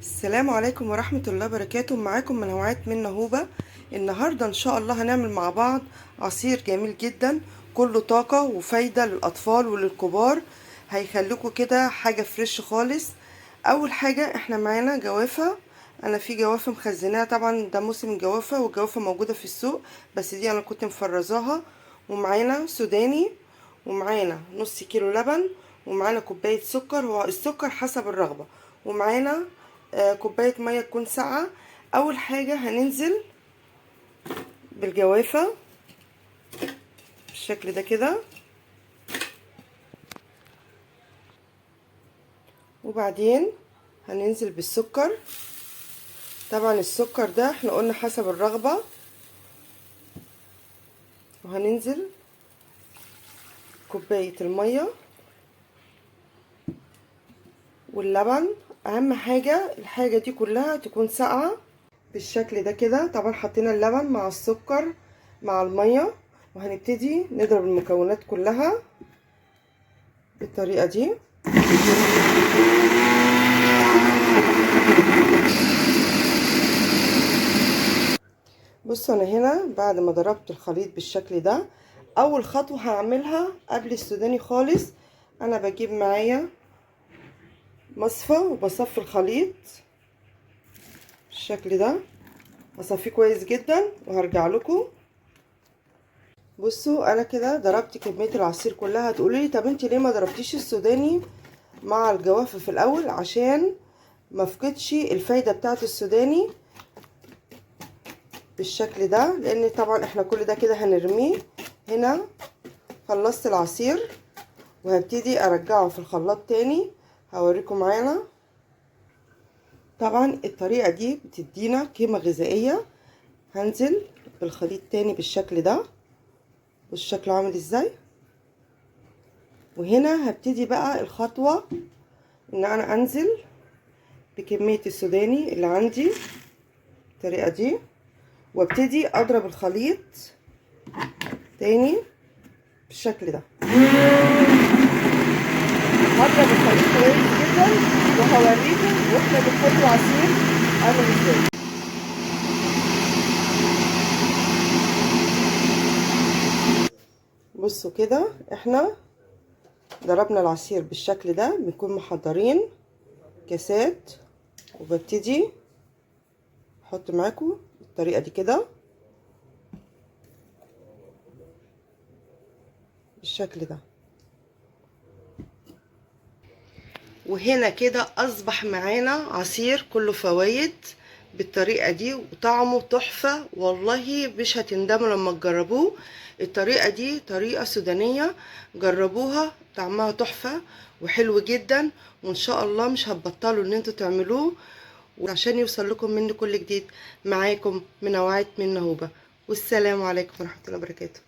السلام عليكم ورحمة الله وبركاته. معاكم منوعات من نهوبة. النهاردة ان شاء الله هنعمل مع بعض عصير جميل جدا، كله طاقة وفايدة للأطفال وللكبار، هيخليكوا كده حاجة fresh خالص. اول حاجة احنا معانا جوافة، انا في جوافة مخزناها، طبعا ده موسم الجوافة والجوافة موجودة في السوق، بس دي انا كنت مفرزاها. ومعانا سوداني، ومعانا نص كيلو لبن، ومعانا كوباية سكر، هو السكر حسب الرغبة، ومعانا كوباية مية تكون ساقعة. أول حاجة هننزل بالجوافة بالشكل ده كده، وبعدين هننزل بالسكر. طبعا السكر ده احنا قلنا حسب الرغبة. وهننزل كوباية المية واللبن. اهم حاجة الحاجة دي كلها تكون ساقعة بالشكل ده كده. طبعا حطينا اللبن مع السكر مع المية، وهنبتدي نضرب المكونات كلها بالطريقة دي. بصوا انا هنا بعد ما ضربت الخليط بالشكل ده، اول خطوة هعملها قبل السوداني خالص، انا بجيب معايا مصفى وبصفي الخليط بالشكل ده، هصفيه كويس جدا وهرجع لكم. بصوا انا كده ضربت كمية العصير كلها. هتقولوا لي طب انت ليه ما ضربتيش السوداني مع الجوافه في الاول؟ عشان ما افقدش الفايدة بتاعه السوداني بالشكل ده، لان طبعا احنا كل ده كده هنرميه. هنا خلصت العصير وهبتدي ارجعه في الخلاط تاني، هوريكم معانا. طبعا الطريقة دي بتدينا قيمة غذائية. هنزل بالخليط تاني بالشكل ده، والشكل عامل ازاي. وهنا هبتدي بقى الخطوة ان انا انزل بكمية السوداني اللي عندي بالطريقة دي، وابتدي اضرب الخليط تاني بالشكل ده. هضرب الخليط كويس جدا وهوريكم واحنا بنحط العصير عامل ازاي. بصوا كده احنا ضربنا العصير بالشكل ده، بنكون محضرين كاسات، وببتدي احط معاكم بالطريقة دي كده بالشكل ده. وهنا كده اصبح معانا عصير كله فوايد بالطريقة دي، وطعمه تحفة والله، مش هتندموا لما تجربوه. الطريقة دي طريقه سودانيه، جربوها، طعمها تحفة وحلو جدا، وان شاء الله مش هتبطلوا ان انتوا تعملوه. وعشان يوصل لكم مني كل جديد، معاكم منوعات من نهوبة، والسلام عليكم ورحمة الله وبركاته.